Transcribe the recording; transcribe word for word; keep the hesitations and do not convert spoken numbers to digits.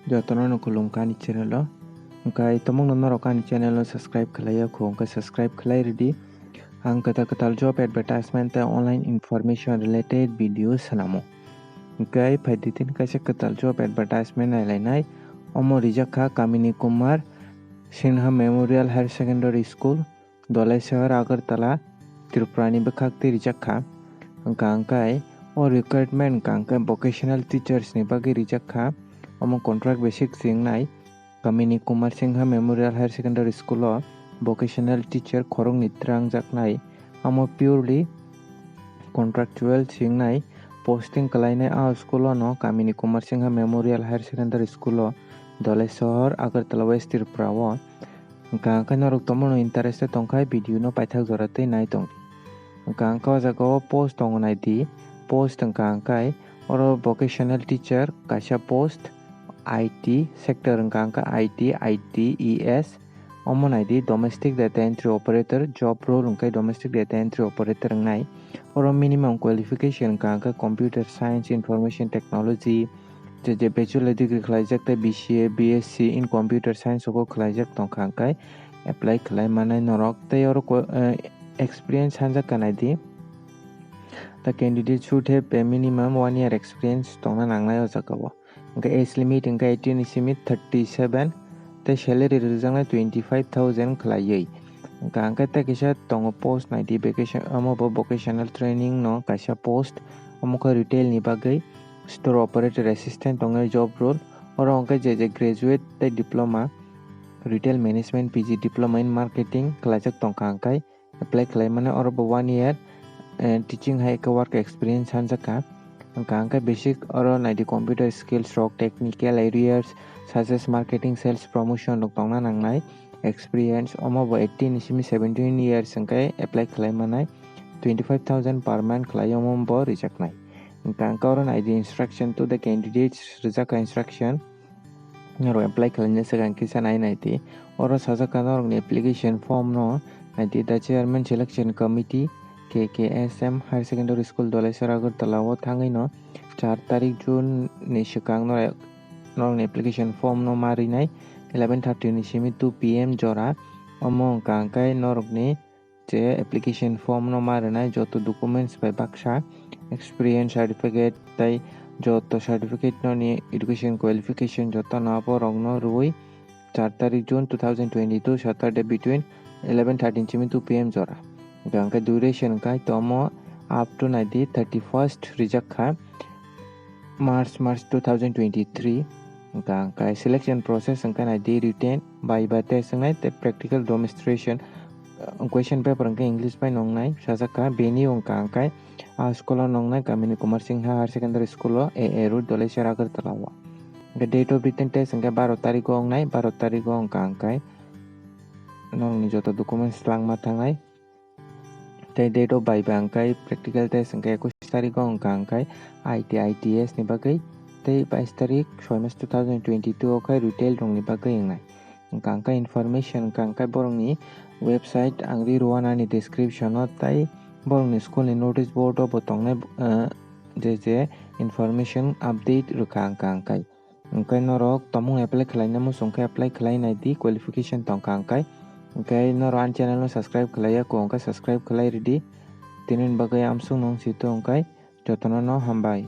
Jotono no khulumkha ani channel o. Hwnkhe tomungno norok ani channel o subscribe khlai ya kho, hwnkhe subscribe khlai rwdi. Ang kwtal kwtal job advertisement tei online information related video swnamo. Hwnkhe phaidi tini kaisa kwtal job advertisement nailainai. Omo rijak kha Kamini Kumar Sinha Memorial Higher Secondary School, Dolai Sohor, Agartala, Tripura ni bwkhak twi rijak kha. Hwnkha hwnkhe o recruitment hwnkha hwnkhe vocational teachers ni bagwi rijak kha. Omo contract basis se wngnai. Kamini Kumar Singha Memorial Higher Secondary School o vocational teacher khoroknwi twrwngjaknai. Omo purely contractual se wngnai. Posting kwlainai a school o no Kamini Kumar Singha Memorial Higher Secondary School o, Dolai Sohor, Agartala, West Tripura o. Hwnkha hwnkhe norok tomono interested tongkha video no paithak jora tei nai tong. Hwnkha hwnkhe o jaga o post tongo naidi, post hwnkha hwnkhe oro vocational teacher kaisa post, I T sector hwnkha hwnkhe I T, I T E S, omo naidi domestic data entry operator job role hwnkhe domestic data entry operator wngnai. Oro minimum qualification hwnkha hwnkhe computer science, information technology, je je bachelor degree khlaijak tei B C A, B S C in computer science o khlaijak tongkha hwnkhe apply khlai manai norok tei oro ko-, eh, experience hanjak kha naidi. The candidate should have a minimum one year experience tongna nangnai o jaga o. Hwnkhe age limit hwnkhe eighteen ni simi thirty seven tei salary rwjaknai twenty five thousand khlaiwi. Hwnkha hwnkhe tei kisa tongo post naidi vocation, omo bo vocational training no kaisa post, omo khe retail ni bagwi store operator assistant tongnai job role. Oro hwnkhe je je graduate tei diploma, retail management P G diploma in marketing khlaijak tongkha hwnkhe apply khlai mano. Oro bo one year, eh, teaching hai khe work experience hanjak kha. Hwnkha hwnkhe basic oro naidi computer skills rok, technical areas such as marketing, sales, promotion rok tongna nangnai. Experience omo bo eighteen ni simi seventeen years hwnkhe apply khlai manai. Twenty five thousand per month khlai omo bo rijaknai. Hwnkha hwnkhe oro naidi instruction to the candidates, rijak kha instruction. Norok apply khlaina swkang kisa nai naidi. Oro sajak kha norokni application form no naidi, the chairman selection committee, K K S M Higher Secondary School, Dolai Sohor, Agartala o thangwi no char tarik June ni swkang norok, norokni application form no ma rinai eleven thirty ni simi two P M jora. Omo hwnkha hwnkhe norokni je application form no ma rwnai joto documents bai baksa, experience certificate tei joto certificate no ni education qualification joto no abo rok no rwui char tarik June two thousand twenty-two Saturday between eleven thirty simi two P M jora. Hwnkha hwnkhe duration hwnkhe tomo up to naidi thirty first rijak kha March, March two thousand twenty-three. Hwnkha hwnkhe selection process hwnkhe naidi written, viva test wngnai tei practical demonstration, uh, question paper hwnkhe English bai nongnai sajak kha. Venue hwnkha hwnkhe a school o nongnai Kamini Kumar Singha Higher Secondary School o, A A Road, Dolai Sohor, Agartala o. Hwnkhe date of written test hwnkhe baro tarik o wngnai, baro tarik o hwnkha hwnkhe norokni joto documents langma thangnai. Tei date of viva hwnkhe practical test hwnkhe ekush tarik o hwnkha hwnkhe I T, I T S ni bagwi, tei bais tarik soi mas two thousand twenty-two o khe retail rokni bagwi wngnai. Hwnkha hwnkhe information hwnkha hwnkhe borokni website ang ri rwna ni description o, tei borokni school ni notice board o bo tongnai, eh, je je information update rwkha hwnkha hwnkhe. Hwnkhe norok tomung apply khlaina muchung khe apply khlai naidi, qualification tongkha hwnkhe. Hwnkhe norok ani channel no subscribe khlaiya kho hwnkhe subscribe khlai rwdi. Tini ni bagwi amsuk nung si to hwnkhe jotono no hambai.